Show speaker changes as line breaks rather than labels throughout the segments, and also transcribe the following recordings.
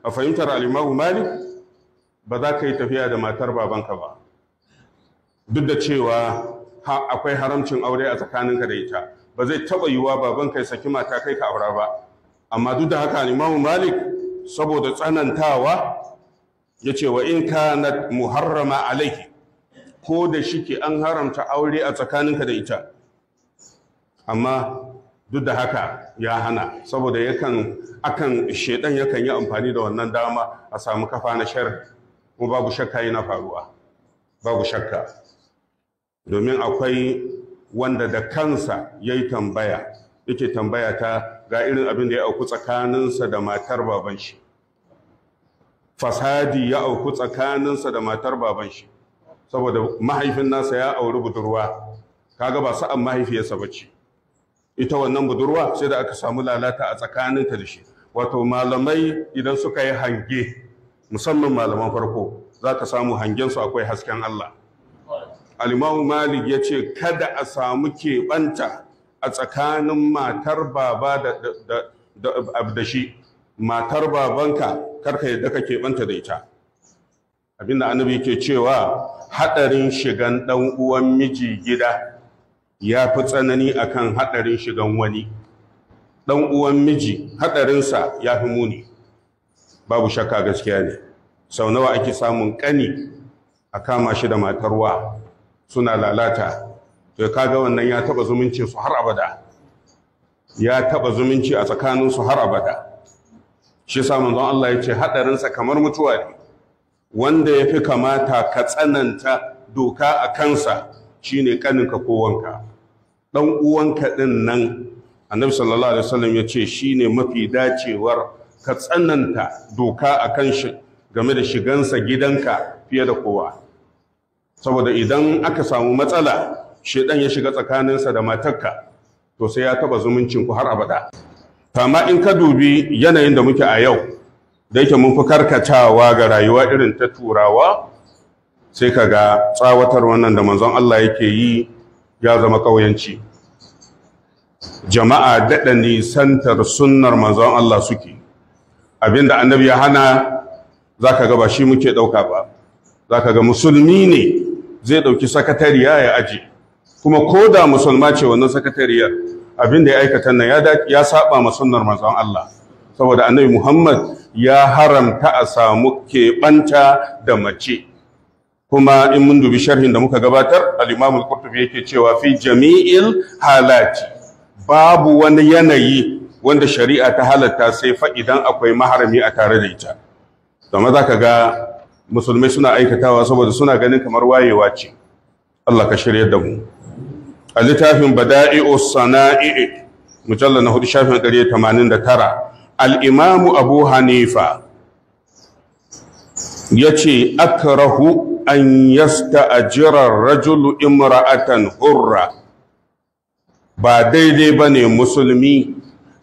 A fahimtar al-Imam Malik ba za ka yi tafiya da matar babanka ba, duk da cewa akwai haramcin aure a tsakaninka da ita. Ba zai taɓa yiwuwa babanka ya saki mata kai ka aura ba, amma duk da haka al-Imam Malik saboda tsanantawa ya ce wa in kanat muharrama alaihi, ko da shike an haramta aure a tsakaninka da ita, amma duk da haka ya hana, saboda yakan akan shedan yakan yi amfani da wannan dama a samu kafa na sharri. Kuma babu shakka yana faruwa, babu shakka, domin akwai wanda da kansa yayi tambaya, yake tambaya ta ga irin abin da ya auku tsakaninsa da matar baban shi. Fasadi ya auku tsakaninsa da matar baban shi, saboda mahaifin nasa ya auri budurwa, kaga ba sa'an mahaifiyarsa bace ita wannan budurwa, sai da aka samu lalata a tsakaninta da shi. Wato malamai idan suka yi hange, musamman malaman farko, za ka samu hangensu akwai hasken Allah. Al-Imam Malik ya ce kada a samu keɓanta a tsakanin matar baba da shi. Matar babanka karka yadda ka keɓanta da ita. Abinda annabi yake cewa haɗarin shigan ɗan uwan miji gida ya fi tsanani akan haɗarin shigan wani. Ɗan uwan miji haɗarinsa ya fi muni, babu shakka gaskiya ne. Sau nawa ake samun ƙani a kama shi da matarwa suna lalata, to kaga wannan ya taɓa zumuncin su har abada, ya taɓa zumunci a tsakaninsu har abada. Shi yasa manzon Allah ya ce haɗarinsa kamar mutuwa ne. Wanda ya fi kamata ka tsananta doka a kansa shine ƙaninka ko wanka. Ɗan uwanka ɗin nan, Annabi sallallahu alaihi wasallam ya ce shine mafi dacewar ka tsananta doka a kan shi game da shigansa gidanka fiye da kowa. Saboda idan aka samu matsala, shedan ya shiga tsakaninsa da matarka, to sai ya taba zumuncin ku har abada. Amma in ka dubi yanayin da muke a yau, da yake mun fi karkatawa ga rayuwa irin ta turawa, sai ka ga tsawatar wannan da manzon Allah yake yi ya zama ƙauyanci. Jama'a daɗa nisantar sunnar manzon Allah suke. Abinda annabi ya hana za ka ga ba shi muke ɗauka ba. Za ka ga musulmi ne zai ɗauki sakatariya ya aje, kuma ko da musulma ce wannan sakatariyar, abinda ya aikata nan ya saba ma sunnar manzon Allah. Saboda annabi Muhammad ya haramta a samu keɓanta da mace. Kuma in mun dubi sharhin da muka gabatar, al-Imam al-Qurtubi yake cewa fi jami'il halati, babu wani yanayi wanda shari'a ta halatta sai fa idan akwai maharami a tare da ita. Domin za ka ga musulmai suna aikatawa saboda suna ganin kamar wayewa ce. Allah ka shirya da mu. A littafin Bada'i'u Sana'i, mujallal na 4 shafin 189, al-Imam Abu Hanifa yace akrahu an yasta'jira ar-rajulu imra'atan hurra. Ba daidai bane musulmi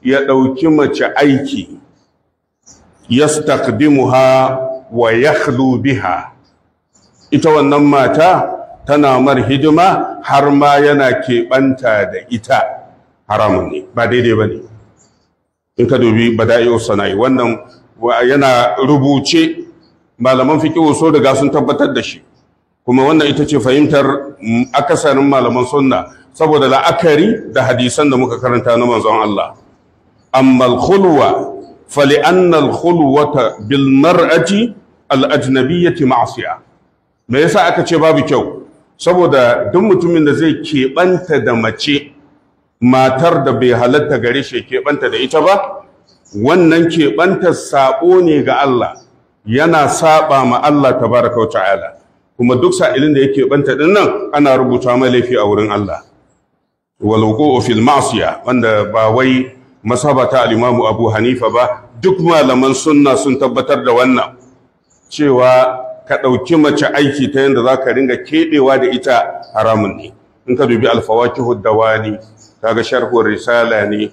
ya ɗauki mace aiki, yastaqdimuha wa yakhlu biha. Ita wannan mata tana mar hidima har ma yana keɓanta da ita, haramun ne, ba daidai bane. In ka dubi Bada'i'u Sana'i, wannan yana rubuce, malaman fiqh so daga sun tabbatar da shi. Kuma wannan ita ce fahimtar akasarin malaman sunna, saboda la'akari da hadisan da muka karanta na manzon Allah. Amma al-khulwa fali'anna al-khulwata bil mar'ati al-ajnabiyyati ma'siya. Me yasa aka ce babu kyau? Saboda duk mutumin da zai keɓanta da mace, matar da bai halatta gare shi keɓanta da ita ba, wannan keɓantar saɓo ne ga Allah, yana saɓa ma Allah tabaraka wa ta'ala. Kuma duk sa'ilin da ya keɓanta ɗin nan ana rubuta mai laifi a wurin Allah. Wal wuqu'u fil ma'siya, wanda ba wai masaba ta al-Imam Abu Hanifa ba, duk malaman sunna sun tabbatar da wannan, cewa ka ɗauki mace aiki ta yadda za ka ringa keɓewa da ita haramun ne. In ka dubi al-Fawakihu Dawani, kaga sharhur risala ne,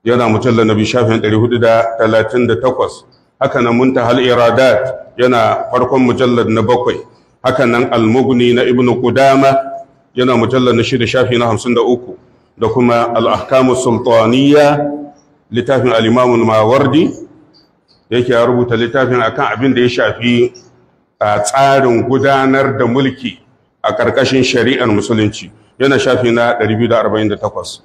yana mujallal nabi shafin 438. Haka nan Muntahal Iradat yana farkon mujallad na 7. Haka nan Al-Mughni na Ibn Qudama yana mujallad na 6 shafi na 53, da kuma Al-Ahkam Sultaniyya littafin al-Imam Mawardi Yake ya rubuta littafin akan abin da ya shafi a tsarin gudanar da mulki a ƙarƙashin shari'ar musulunci, yana shafi na 248.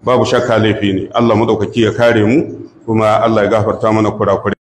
Babu shakka laifi ne. Allah madaukaki ya kare mu, kuma Allah ya gafarta mana kurakurai.